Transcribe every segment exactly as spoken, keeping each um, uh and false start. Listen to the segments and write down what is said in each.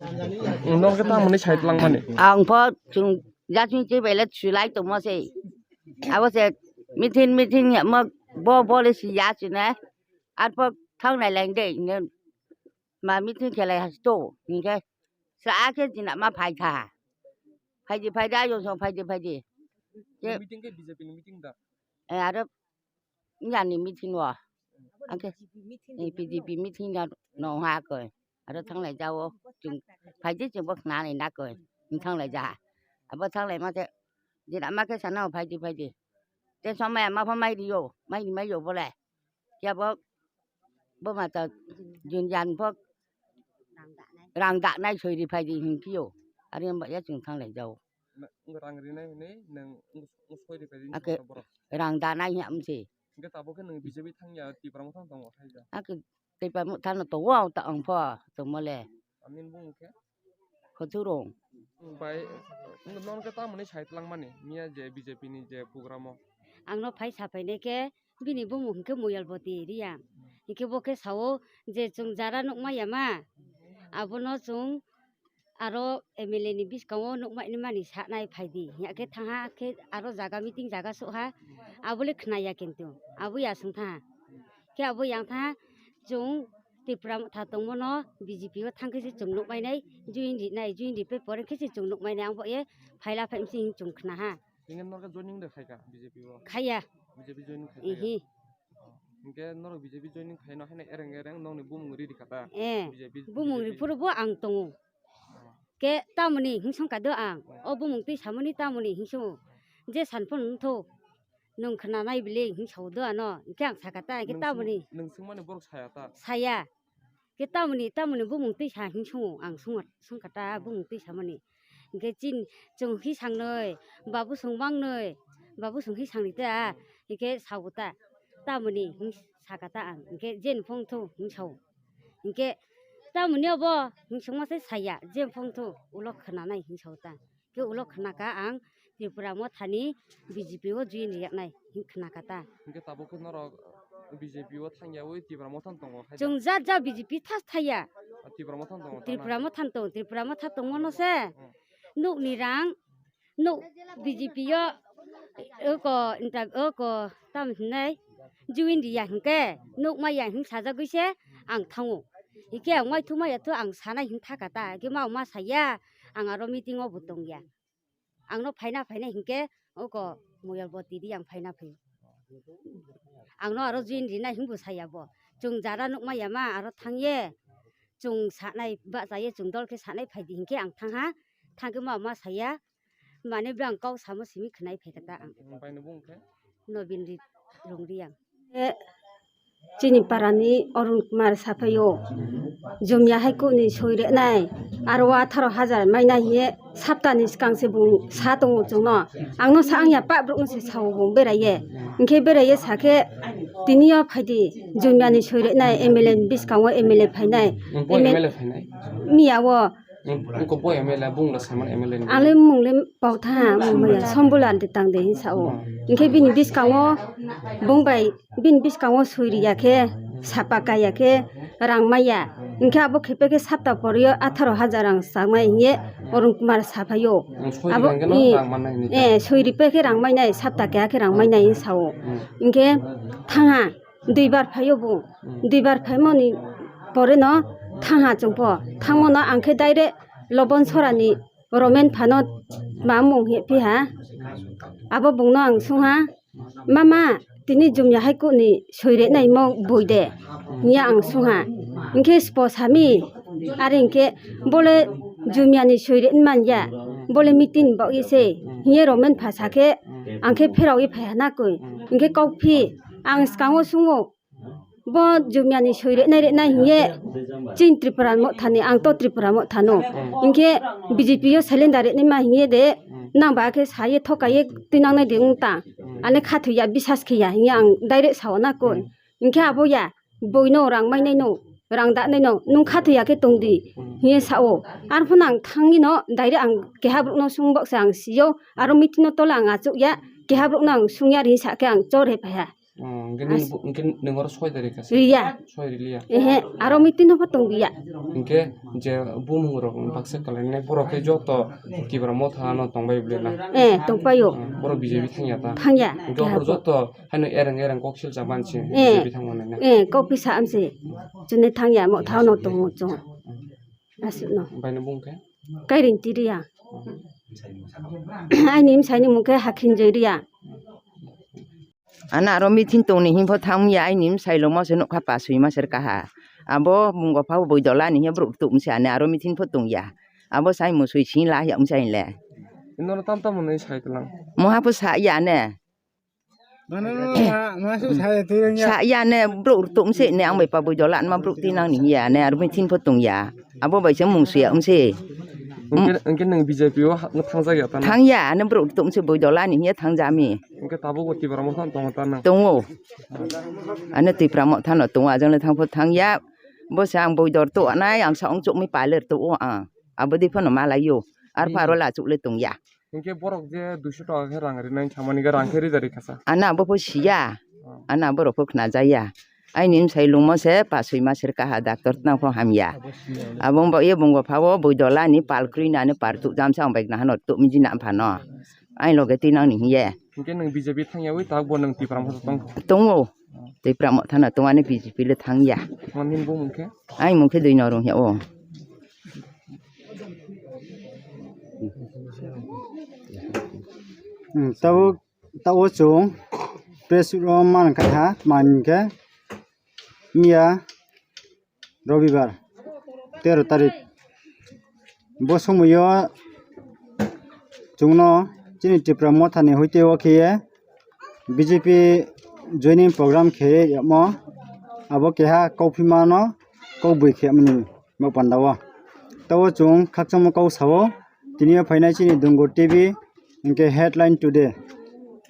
Nokhe tamoni side langmani. Ang pho chwng jasing chibai le chulai tongmo se. Abo se meeting, meeting ya mo bo bo le si ya sine. Ar pho thangnai lang de ne. Ma meeting khelai has to, hingke sa a khe jina ma phai kha. Phaidi, phaidi, ayung song phaidi, phaidi. Ke- Meeting ke B J P ni meeting da? Eh, aro yani meeting wo. Angke, eh, B J P meeting da no ha ko. Aro thanglai jao, chwng phaidi chwng bo khna nai na ko. Thanglai ja. Abo thanglai ma te, jina ma khe sana phaidi, phaidi. Te somai ma pha mai rio, mai, mai yo bole. Khe bo, bo ma ta jun jan bo rang danai soi ri phai di hin khe yo. Are ba ya chwng thanglai jao. Na, wng rang rinai hinui nwng wng, wng soi ri phai di. Ake hinwi borok. Rang danai hi amse. Hingke tabuk khe nwng B J P thang ya, Tipra Motha no tongo hai da. Ake Tipra Motha no tongo ta ang pho tongmo le. Amni bung khe? Khothurung. Bai, nono khe tamoni side langmani, miya je B J P ni je program o? Ang no phai sa phainai khe, bini bumung hwnkhe Moyalboti Reang. Hwnkhe bo khe sao je chwng jara nukmaya ma, abono chwng aro M L A ni bwskango nukmani mani sanai phaidi. Hwnkhe thangha khe aro jaga meeting jaga sokha, abole khnaya kintu, abo ya swng thangha. Khe abo yang thangha chwng Tipra Motha tongmano B J P o thangkhe se chwng nukmainai, join rinai, join ripai pore khe se chwng nukmainai, ang bo ye phaila phaimse hing chwng khnaha. Hingke norok joining de khaika B J P o? Khaya. B J P joining khaika? Ihi. Hingke norok B J P joining khaino haino ereng ereng nokni bumung riri kha ta? Eh, B J P, bumung B J P riphurubo ang tongo. Oh. Ke tamoni hingsong kado ang. Oh. O bumung twi samani tamoni hingsong. Je sanphun wngtho. Nwng khwnanai bile hingsao do ano. Hingke ang sakha ta, hingke nwng tamoni. Swng-, nwng swngmani borok saya ta? Saya. Ke tamoni, tamoni bumung twi sa hing sungo, ang sung, sungkha ta bumung twi samani. Hingke chin, chwng hi sangnoi, babu sung bangnoi, babu sung hi sangni ta, hingke sabu ta, tamoni hing sakha ta ang, hingke jen phongthu hing sao. Hingke tamoni obo hing sungma se saya, jen phongthu ulo khwnanai hing sao ta. Ke ulo khna kha ang Tripura Mothani B J P o join riyak nai hin khna kha ta. Hingke tabuk khe norok B J P o thangya wi Tripura Motha no tongo khai da? Chwng ja ja B J P thas thaya. Ah, Tripura Motha no tongo ta na? Tripura Motha no tongo, Tripura Motha tongmo no se. Hmm. Nuk ni rang, nuk B J P o, oko, inter-, oko, tam hinai, join riya hingke, nuk maya hing sajagwi se ang thango. Hingke ang mai thu maya thu ang sanai hing thaka ta, hingke ma ma saya, ang aro meeting o bo tongya. Ang no phaina phaina hingke oko Moyalboti Reang phaina phai. Ang no aro join rinai hingbo saya bo. Chwng jara nukmaya ma aro thangye. Chwng sanai bachaye chwng dol khe sanai phaidi hingke ang thangha. Thangke ma ma saya. Mane bwrang kok samo simi khwnai phaikha ta ang. Nobin Ri-, Rongriang. E, chini parani Arun Kumar saphaio, Jumia hai kuni soi renai, aro atharo hajar mainai hiye saptani swkang se bung sa tongo chwngno. Angno sa wngya, pabrukno se sao bung beraiye. Hinkhe beraiye sakhe, tiniyo phaidi, Jumiani soi renai, M L A ni bwskango M L A phainai. Bo M L A, M L A phainai? Miyao. Wngkha bo M L A, bungla Simon M L A ni. Ang le mung le pau tha, mung maya Sombula de tang de hinwi sa o. Hmm. Hinkhe bini bwskango bung bai, bini bwskango soi riya khe, sapa kaya khe, rang maya. Hinkhe abo khepe khe sapta poriyo atharo hajar rang chaknai hinkhe Arun Kumar saphaio. Hmm, soi abo, rang khe no i, rang mannai hinwi. Eh, soi ripe khe rang mainai, sapta keha khe rang mainai hinwi sa o. Hmm. Hinkhe thangha. Duibar phaio bo. Hmm. Duibar phaimoni pore no thangha chwngpho. Thangmano ang khe direct Lobon Sorani Romen phano ma mung hephi ha. Abo bungno ang sungha, "Mama, tini Jumia hai kuni soi renai mo bui de?" hinya ang sungha. Hinkhe spo sami, are hinkhe bole Jumiani soi ren manya, bole meeting bo ise, hiye Romen pha sakhe, ang khe pherao ye phai hana koi, hinkhe kok phi, Ang swkango sungo, bo Jumiani soi renai renai hiye, chini Tripura Mothani, ang to Tripura Mothano. Hinkhe B J P o cylinder renai ma hiye de, nang ba khe saye thokaye twi nangnai de wng ta. Ani khathoi ya, bisas khe ya hiye ang direct sao na kon. Hinkhe abo ya, boino rang mainai no, rang danai no, nung khathoi ya khe tong di hiye sao. Arphano ang thangwi no direct ang keha borok no sung bok se ang sio, aro meeting no tole ang achuk ya, keha borok no ang sung ya ri sa khe ang chor he phai ha. Oh, hwnkhe nini As- bo-, hwnkhe nwng oro soi tari kha se? Riya. Soi riliya? Ehe, aro meeting no pho tong liya. Hwnkhe je bumung rok baksa kwlainai borok khe joto Tipra Motha no tongbai bwle na? Eh, tongpaio. Oh, borok B J P thangya ta? Thangya. Hwnkhe Keha borok pho. Joto haino ereng ereng kok silsa mansi Eh. B J P thangmani na? Eh, kok pisa amsi. Chini thangya mo thao no tongo chung. Aswk no. Bai no bung khe? Kairing tiriya. Oh. Aini bwsai ni mung khe Hakhinjoi Riya. Ano aro meeting tongni himpo thangya, aini bwsai loma se nukha pa sui ma ser kaha. Abo bungo pha bui dola ni hiya borok tuk mse ani aro meeting pho tongya. Abo sai musui sing la hiya mse le. Ino tam tam ni sai tlang. Moha pho sa ya ne. Sa ya ne borok tuk mse ne ang bai pa bui dola ma borok tinang ni hiya ne aro meeting pho tongya. Abo bai se mung suya mse. Hwnkhe, hwnkhe nwng B J P o ha-, no thangjak ya ta na? Thangya, ani borok tok se bui dola ni hiya thangjami. Hwnkhe tabuk bo Tipra Motha tong ta nang? Tongo. Ani Tipra Motha no tongo, ajang le thang pho thangya. Bo se ang bui dor to anai, ang sa ong chukmi paler to o ang. Abo di phano malayo. Ar pharo la chuk le tongya. Hwnkhe borok je duiso taka khe rang rinai samani khe rang khe rida rikha sa? Ana bo pho siya. Oh. Ana borok pho khna jaya. Aini bwsai lungmo se pa sui ma ser kaha doctor twnang pho hamya. Abo wng bo ye bung bo pha o bui dola ni pal krwi nani pal tuk jam sa ang bai nahano tuk miji na phano. Aini loge twi nang ni hiye. Hwnkhe nwng B J P thangya wi tak bo nwng Tipra Motha tong? Tongo. Tipra Motha no tong ani B J P le thangya. Tongmani bo mung khe? Aini mung khe dui norung ya o. Hmm, tabuk Tao chwng press o mankha ha, mankhe miya Robibar tero tarik. Bo somoio chwngno chini Tipra Mothani hoite o khe B J P joining program khe yamo abo keha kokphimano kokbwi khe mani. Bo pandao. Tao chwng khakchangma kok sao, tini o phainai chini Dungur T V, hwnkhe Headline Today.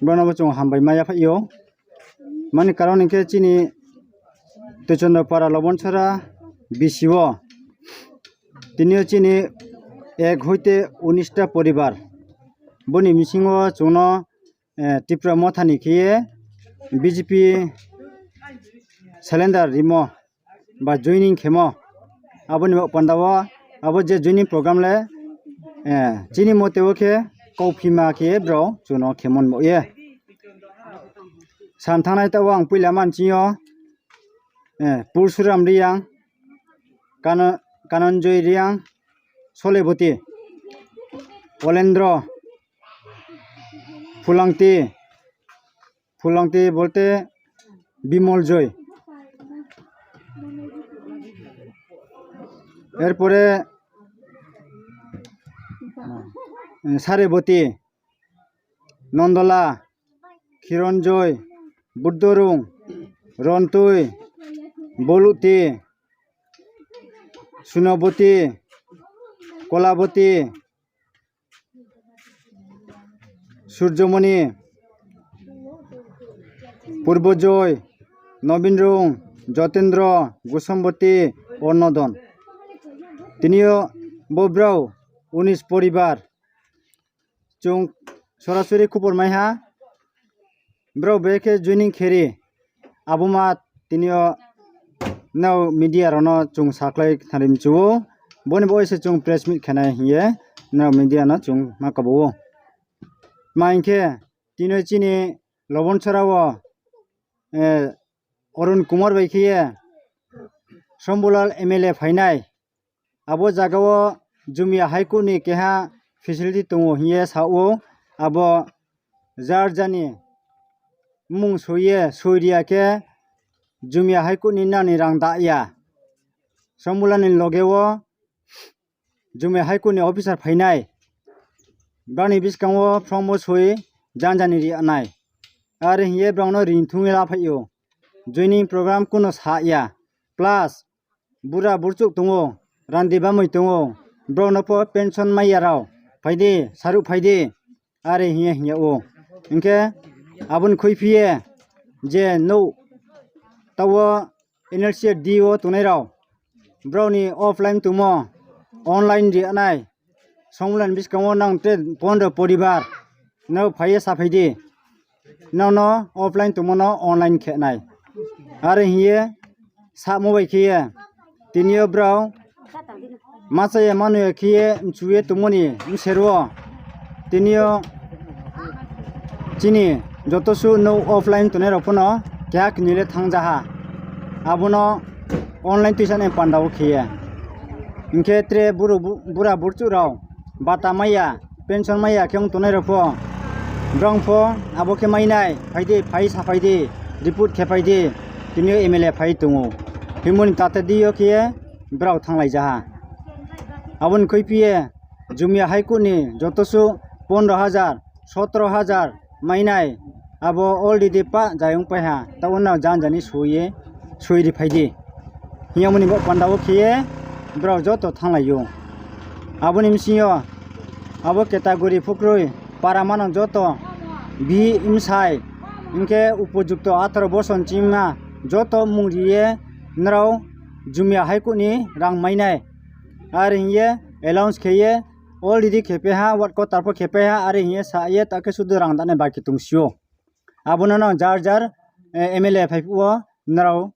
Bono bo chwng hambai ma yaphaio. Mani karon hwnkhe chini Tuichondra Para Lobonsora B C O. Tini o chini ek hoite unis ta poribar. Boni bisingo chwngno, eh, Tipra Mothani khiye B J P cylinder rimo ba joining khemo. Aboni bo panda o abo je joining program le, eh, chini mote o khe kokphima khe bro chuno khemon bo ye. San thangnai ta o ang puila manchio, eh, Pursuram Riyang, Kana-, Kananjoy Riyang, Soleboti, Olendro, Phulangti, Phulangti bolte Bimol Joy. Erpore, eh, Sareboti, Nondola, Khiron Joy, Buddhorung, Rontui, Boluti, Sunoboti, Kolaboti, Surjomoni, Purbojoy, Nobinrung, Jotendro, Gosamboti, Ornodon. Tinio bo brao unis poribar. Chwng sorasori khupor maiha. Brao bai khe joining kheri. Abo ma tini o nao media rokno chwng saklai thanrim chuo. Boni bo se chwng press meet khenai hiye nao media no chwng ma kabo o. Ma hinkhe tini o chini Lobonsora o, eh, Arun Kumar bai khiye Shambhulal M L A phainai. Abo jagao Jumia High Court ni keha facility tongo hiye sao, abo jar jani mung soiye, soi riya khe Jumia High Court ni nani rang da ya. Shambhulal ni loge o Jumia High Court ni officer phainai. Bani bwskango from o soi jan jani ri anai. Are hiye brao no ring thungwi la phaio. Joining program kuno sa ya. Plus bura burchuk tongo, randi bamwi tongo, borokno po pension maiya rao, phaidi, saruk phaidi, are hiya hiya o. Hinkhe aboni khoi phiye je no tao N L C D o tongnai rao, borokni offline tongmo, online ri anai, Songmulani bwskango nang te pondro poribar no phaiye sa phaidi. nono offline tongmano online khenai. Are hiye samo bai khiye tiniyo brao machaya manuya khiye mchuye tongmani mseruo tiniyo chini joto su no offline tongnai rok phano keha khnile thangjaha abono online tuisan em pandao khiye hinkhe tre bura burchuk rok bata maya pension maya khe wng tongnai rok pho brong pho abo khe mainai phaidi phai saphaidi report khe phaidi tini M L A phai tongo himoni tate dio khe brao thanglai jaha aboni khuipiye Jumia High Court ni joto su pondro hajar sotro hajar mainai abo already pa jayung paiha ta uno jan jani suiye sui ri phaidi hiyamoni bo pandao khiye brao joto thanglaio. Aboni bisingo abo category phukrwi para mano joto bihih bwsai hinkhe upojukto atharo bosor chima joto mung riye norok Jumia High Court ni rang mainai. Are hiye allowance kheye already khepe ha ward quarter pho khepe ha are hiye sa ye ta khe sudu rang dane baki tong sio. Abono no jar jar M L A phai phuo norok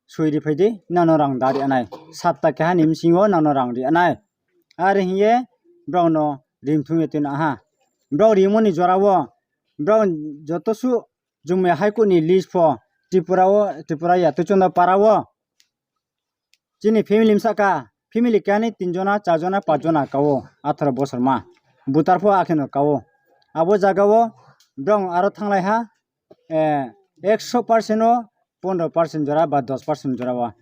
sui ri phaidi nano rang dari anai sapta keha ni bisingo nano rang ri anai. Are hiye brao no rim thung ye tino aha brao rimoni jora o brao joto su Jumia High Court ni list pho Tripura o Tripura ya Tuichonda para o chini family msaka family kani tin jona char jona panch jona kao atharo bosor ma butar pho akheno kao abo jaga o brao aro thanglai ha ekso percent o pondro percent jora ba dos percent jora o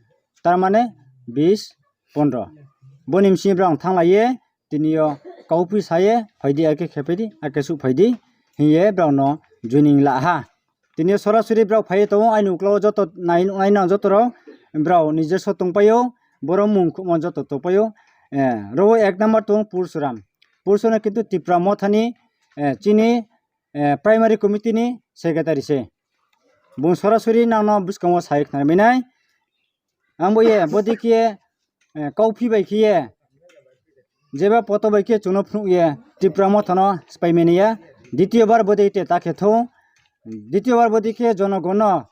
tar mane bis pondro boni bisingo brao thanglai ye tini o kauphi saye phaidi ake khe phaidi ake su phaidi hiye brao no joining la ha. Tini sorasori brao phai tongo aini uklo joto nai nai nang joto rok brao nije so tongpaio borok mung khuma joto tongpaio. Ro ek number tongo Pursuram, Pursuram kintu Tipra Mothani chini primary committee ni secretary se. Bung sorasori nangno bwskango sai khna minai. Ang bo ye bodi khe kauphi bai khe ye jeba poto bai khe chwngno phunuk ye Tipra Mothano swpaimani ya. Ditiyo bar bodi te ta khe thung. Ditiyo bar bodi khe jonogonno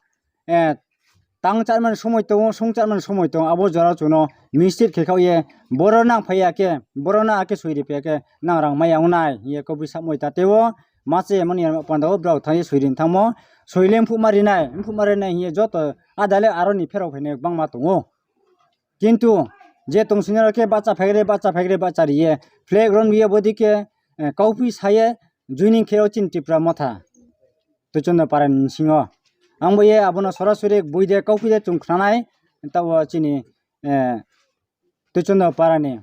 tang charmani somoi tongo sung charmani somoi tongo abo jora chwngno mistir khe khao ye boro nang phai ya khe boro na akhe sui ri phe khe nang rang maya wngnai ye kauphi samoi ta teo. Mache mani panda o brao thani sui ri thangmo sui le phuma rinai phuma rinai hiye joto adale aroni pherok phainai bangma tongo. Kintu je tongsinai rok khe bacha phegre bacha phegre bacha riye flag rom riye bodi khe kauphi saye joining khe o chini Tipra Motha Tuichonda para ni bisingo. Ang bo ye abono sorasori bui de kauphi de chwng khnanai tabo chini Tuichonda para ni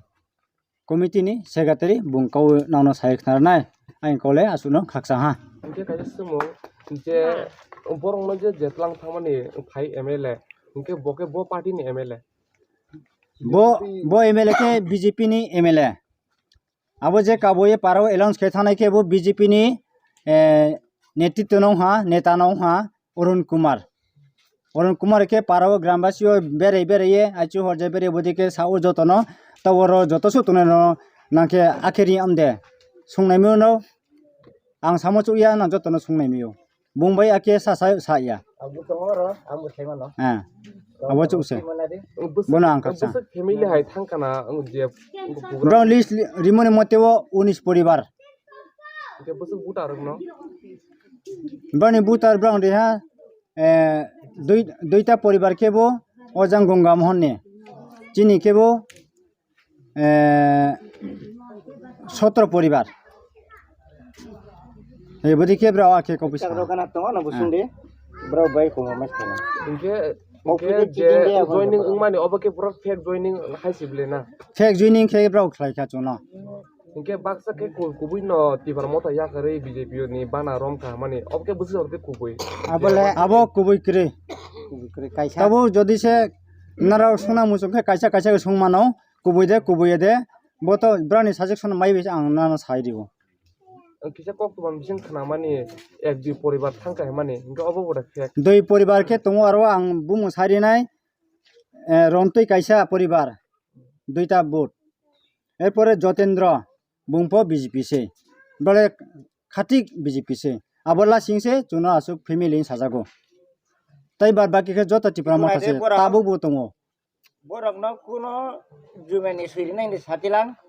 committee ni secretary bung kau nangno sai khna rwnai. Ang kau le aswkno khakchang ha. Hingke kaisa swngmung je borokno je jetlang thangmani phai M L A hingke bo khe bo party ni M L A. Bo bo M L A khe B J P ni M L A. Abo je kabo ye parao announce khe thangnai khe bo B J P ni netritwa no wngha neta no wngha Arun Kumar. Arun Kumar khe parao grambasi o berai berai ye aichu horjai berai bodi khe sao jotono taworo joto suh tongnai no nangkhe akheri amde swngnai mano ang samo chukya nang jotono swngnai mio bung bai akhe sa sa ya. Abo chuk se bono ang kaksa. Family hai thangkana je brao list rimoni mote o unis poribar. Brani butar brang de ha duita poribar kebo ojang Gongga Mohon ni chini kebo sotro poribar. Bodi khe brao akhe kopisa. Rogana tongo no busung de. Brao bai komo mas kono. Hingke hingke je joining wngmani obo khe borok fake joining hai si bile na. Fake joining khe brao khlai kha chwngno. Hingke baksa khe kubui no Tipra Motha yakarwi B J P ni bana rom kha mani obo khe bwswk hor khe kubui. Abole abo kubui kwrwi. Kubui kwrwi kaisa. Tabo jodi se narao sungna muchung khe kaisa kaisa sung mano kubui de kubui de bo to brani suggestion mai bai ang nano sai rio. Kisa kok tubang bising khna mani ek dui poribar thang kha mani hingke obo bo fake. Dui poribar khe tongo aro ang bumung sai rinai Rontwi kaisa poribar. Duita vote. Erpore Jotendra bungpho B J P se. Bole khatik B J P se. Abo lasing se chwngno aswk family ni sajago. Tai bad baki khe joto Tipra Motha se tabuk bo tongo. Borokno kuno jumani swirinai ni satilang.